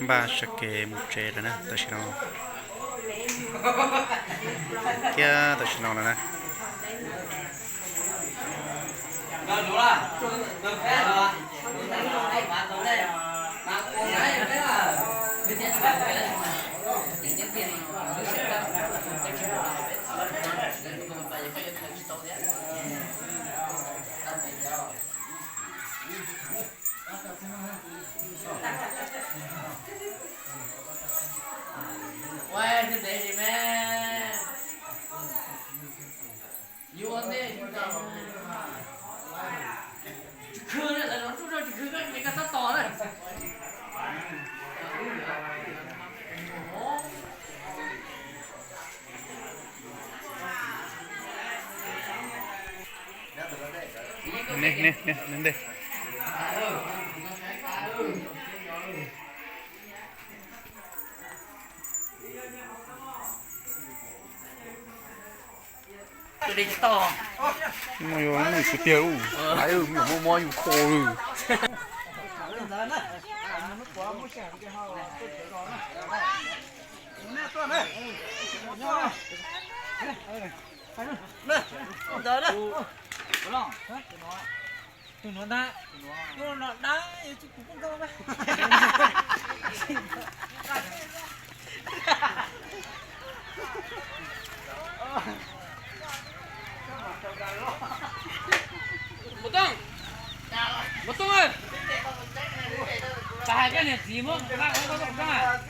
Npaj sawv kev mus tsev lawm na, tam sim no, thiab tam sim no lawm na. Yus tiag, yus muaj mob yus kho lawm. Mus Tooj, mus Tooj, tas hais koj niam txiv muab koj tus kheej.